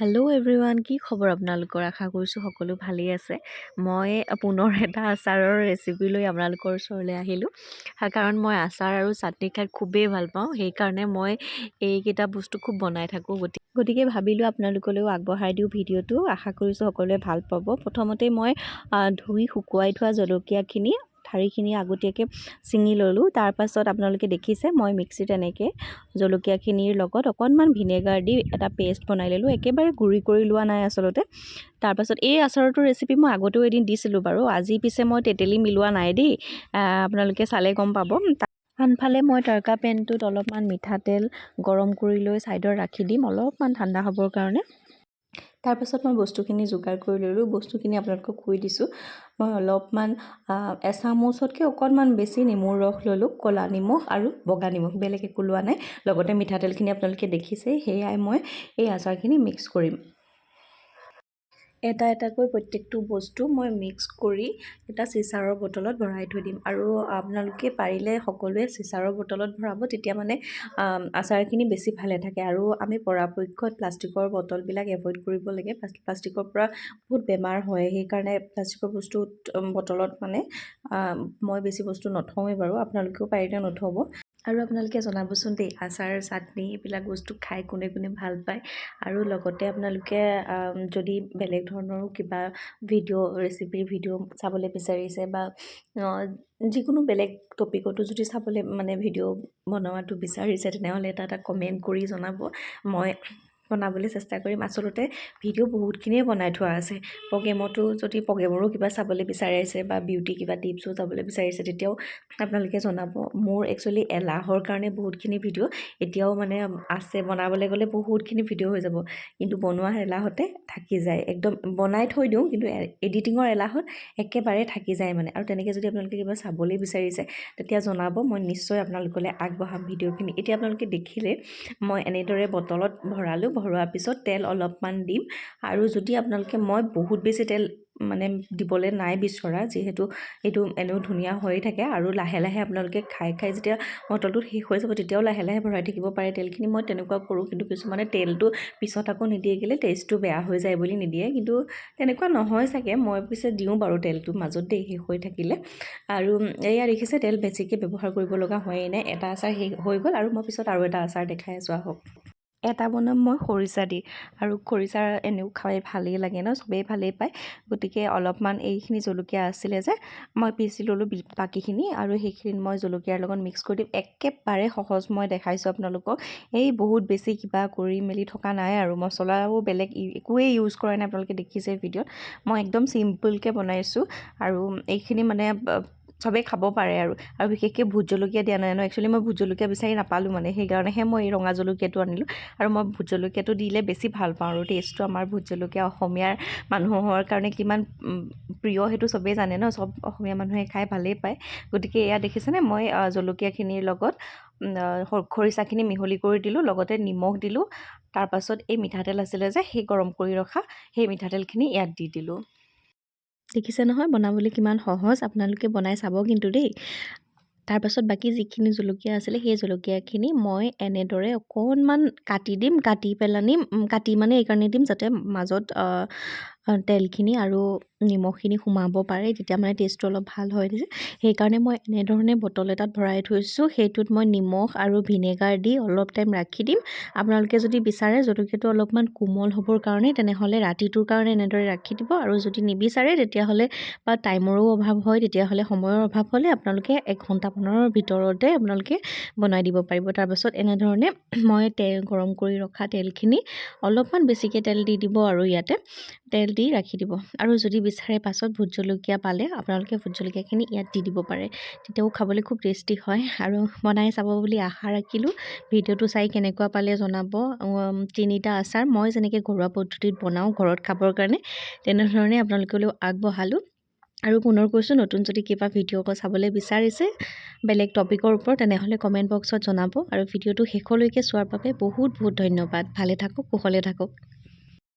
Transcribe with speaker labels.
Speaker 1: Hello' everyone, কি খবৰ আপোনালোকৰ? আশা কৰিছোঁ সকলো ভালেই আছে। মই পুনৰ এটা আচাৰৰ ৰেচিপি লৈ আপোনালোকৰ ওচৰলৈ আহিলোঁ, কাৰণ মই আচাৰ আৰু চাটনি খাই খুবেই ভাল পাওঁ। সেইকাৰণে মই এইকেইটা বস্তু খুব বনাই থাকোঁ। গতিকে ভাবিলোঁ আপোনালোকলৈও আগবঢ়াই দিওঁ ভিডিঅ'টো। আশা কৰিছোঁ সকলোৱে ভাল পাব। প্ৰথমতে মই ধুই শুকুৱাই থোৱা জলকীয়াখিনি ঠাৰিখিনি আগতীয়াকৈ ছিঙি ল'লোঁ। তাৰপাছত আপোনালোকে দেখিছে, মই মিক্সিত এনেকৈ জলকীয়াখিনিৰ লগত অকণমান ভিনেগাৰ দি এটা পেষ্ট বনাই ল'লোঁ। একেবাৰে গুড়ি কৰি লোৱা নাই আচলতে। তাৰপাছত এই আচাৰটোৰ ৰেচিপি মই আগতেও এদিন দিছিলোঁ বাৰু। আজি পিছে মই তেতেলী মিলোৱা নাই দেই, আপোনালোকে চালে গম পাব। আনফালে মই তড়কা পেনটোত অলপমান মিঠাতেল গৰম কৰি লৈ ছাইডত ৰাখি দিম অলপমান ঠাণ্ডা হ'বৰ কাৰণে। তাৰপাছত মই বস্তুখিনি যোগাৰ কৰি ল'লোঁ। বস্তুখিনি আপোনালোকক কৈ দিছোঁ। মই অলপমান, এচামুচতকৈ অকণমান বেছি নেমুৰ ৰস ল'লোঁ, ক'লা নিমখ আৰু বগা নিমখ, বেলেগ একো লোৱা নাই। লগতে মিঠাতেলখিনি আপোনালোকে দেখিছেই। সেয়াই মই এই আচাৰখিনি মিক্স কৰিম। এটা এটাকৈ প্ৰত্যেকটো বস্তু মই মিক্স কৰি এটা চিচাৰৰ বটলত ভৰাই থৈ দিম। আৰু আপোনালোকে পাৰিলে সকলোৱে চিচাৰৰ বটলত ভৰাব, তেতিয়া মানে আচাৰখিনি বেছি ভালে থাকে। আৰু আমি পৰাপক্ষত প্লাষ্টিকৰ বটলবিলাক এভইড কৰিব লাগে। প্লাষ্টিকৰ পৰা বহুত বেমাৰ হয়। সেইকাৰণে প্লাষ্টিকৰ বস্তুত, বটলত মানে মই বেছি বস্তু নথওঁৱেই বাৰু। আপোনালোকেও পাৰিলে নথ'ব। আৰু আপোনালোকে জনাবচোন দেই, আচাৰ, চাটনি এইবিলাক বস্তু খাই কোনে কোনে ভাল পায়। আৰু লগতে আপোনালোকে যদি বেলেগ ধৰণৰো কিবা ভিডিঅ', ৰেচিপিৰ ভিডিঅ' চাবলৈ বিচাৰিছে বা যিকোনো বেলেগ টপিকতো যদি চাবলৈ মানে ভিডিঅ' বনোৱাটো বিচাৰিছে, তেনেহ'লে এটা এটা কমেণ্ট কৰি জনাব। মই বনাবলৈ চেষ্টা কৰিম। আচলতে ভিডিঅ' বহুতখিনিয়ে বনাই থোৱা আছে। প্ৰগ্ৰেমতো যদি প্ৰগ্ৰেমৰো কিবা চাবলৈ বিচাৰিছে বা বিউটি কিবা টিপছো চাবলৈ বিচাৰিছে, তেতিয়াও আপোনালোকে জনাব। মোৰ একচুৱেলি এলাহৰ কাৰণে বহুতখিনি ভিডিঅ' এতিয়াও মানে আছে। বনাবলৈ গ'লে বহুতখিনি ভিডিঅ' হৈ যাব, কিন্তু বনোৱাৰ এলাহতে থাকি যায়। একদম বনাই থৈ দিওঁ, কিন্তু এডিটিঙৰ এলাহত একেবাৰে থাকি যায় মানে। আৰু তেনেকৈ যদি আপোনালোকে কিবা চাবলৈ বিচাৰিছে, তেতিয়া জনাব। মই নিশ্চয় আপোনালোকলৈ আগবঢ়াম ভিডিঅ'খিনি। এতিয়া আপোনালোকে দেখিলে, মই এনেদৰে বটলত ভৰালোঁ। ভৰোৱাৰ পিছত তেল অলপমান দিম। আৰু যদি আপোনালোকে, মই বহুত বেছি তেল মানে দিবলৈ নাই বিচৰা, যিহেতু এইটো এনেও ধুনীয়া হৈয়ে থাকে। আৰু লাহে লাহে আপোনালোকে খাই খাই যেতিয়া বটলটো শেষ হৈ যাব, তেতিয়াও লাহে লাহে ভৰাই থাকিব পাৰে তেলখিনি। মই তেনেকুৱা কৰোঁ। কিন্তু কিছুমানে তেলটো পিছত আকৌ নিদিয়ে, কেলৈ টেষ্টটো বেয়া হৈ যায় বুলি নিদিয়ে। কিন্তু তেনেকুৱা নহয় চাগে। মই পিছে দিওঁ বাৰু তেলটো মাজত দেই, শেষ হৈ থাকিলে। আৰু এয়া দেখিছে, তেল বেছিকৈ ব্যৱহাৰ কৰিব লগা হোৱাই নাই। এটা আচাৰ শেষ হৈ গ'ল আৰু মই পিছত আৰু এটা আচাৰ দেখাই আছোঁ, আহক। এটা বনাম মই খৰিচা দি। আৰু খৰিচা এনেও খাই ভালেই লাগে ন, চবেই ভালেই পায়। গতিকে অলপমান এইখিনি জলকীয়া আছিলে যে, মই পিচি ল'লোঁ বাকীখিনি আৰু সেইখিনিত মই জলকীয়াৰ লগত মিক্স কৰি দিম। একেবাৰে সহজ, মই দেখাইছোঁ আপোনালোকক। এই বহুত বেছি কিবা কৰি মেলি থকা নাই আৰু মছলাও বেলেগ একোৱেই ইউজ কৰা নাই। আপোনালোকে দেখিছে ভিডিঅ'ত, মই একদম চিম্পলকৈ বনাইছোঁ। আৰু এইখিনি মানে চবেই খাব পাৰে। আৰু বিশেষকৈ ভোট জলকীয়া দিয়া নাই ন। একচুৱেলি মই ভোট জলকীয়া বিচাৰি নাপালোঁ মানে, সেইকাৰণেহে মই এই ৰঙা জলকীয়াটো আনিলোঁ। আৰু মই ভোট জলকীয়াটো দিলে বেছি ভাল পাওঁ আৰু টেষ্টটো। আমাৰ ভোট জলকীয়া অসমীয়াৰ মানুহৰ কাৰণে কিমান প্ৰিয়, সেইটো চবেই জানে ন। চব অসমীয়া মানুহে খাই ভালেই পায়। গতিকে এয়া দেখিছেনে, মই জলকীয়াখিনিৰ লগত খৰিচাখিনি মিহলি কৰি দিলোঁ, লগতে নিমখ দিলোঁ। তাৰপাছত এই মিঠাতেল আছিলে যে, সেই গৰম কৰি ৰখা সেই মিঠাতেলখিনি ইয়াত দি দিলোঁ। দেখিছে নহয়, বনাবলৈ কিমান সহজ? আপোনালোকে বনাই চাব কিন্তু দেই। তাৰপাছত বাকী যিখিনি জলকীয়া আছিলে, সেই জলকীয়াখিনি মই এনেদৰে অকণমান কাটি দিম। কাটি পেলানি, কাটি মানে এইকাৰণে দিম যাতে মাজত তেলখিনি আৰু নিমখখিনি সোমাব পাৰে। তেতিয়া মানে টেষ্টটো অলপ ভাল হয় যে। সেইকাৰণে মই এনেধৰণে বটল এটাত ভৰাই থৈছোঁ। সেইটোত মই নিমখ আৰু ভিনেগাৰ দি অলপ টাইম ৰাখি দিম। আপোনালোকে যদি বিচাৰে জলকীয়াটো অলপমান কোমল হ'বৰ কাৰণে, তেনেহ'লে ৰাতিটোৰ কাৰণে এনেদৰে ৰাখি দিব। আৰু যদি নিবিচাৰে তেতিয়াহ'লে বা টাইমৰো অভাৱ হয়, তেতিয়াহ'লে সময়ৰ অভাৱ হ'লে আপোনালোকে এঘণ্টামানৰ ভিতৰতে আপোনালোকে বনাই দিব পাৰিব। তাৰপাছত এনেধৰণে মই তেল গৰম কৰি ৰখা তেলখিনি, অলপমান বেছিকৈ তেল দি দিব আৰু ইয়াতে তেল দি ৰাখি দিব। আৰু যদি বিচাৰে, পাছত ভোট জলকীয়া পালে আপোনালোকে ভোট জলকীয়াখিনি ইয়াত দি দিব পাৰে। তেতিয়াও খাবলৈ খুব টেষ্টি হয়। আৰু বনাই চাব বুলি আশা ৰাখিলোঁ। ভিডিঅ'টো চাই কেনেকুৱা পালে জনাব। তিনিটা আচাৰ মই যেনেকৈ ঘৰুৱা পদ্ধতিত বনাওঁ ঘৰত খাবৰ কাৰণে, তেনেধৰণে আপোনালোকলৈও আগবঢ়ালোঁ। আৰু পুনৰ কৈছোঁ, নতুন যদি কিবা ভিডিঅ' চাবলৈ বিচাৰিছে বেলেগ টপিকৰ ওপৰত, তেনেহ'লে কমেণ্ট বক্সত জনাব। আৰু ভিডিঅ'টো শেষলৈকে চোৱাৰ বাবে বহুত বহুত ধন্যবাদ। ভালে থাকক, কুশলে থাকক।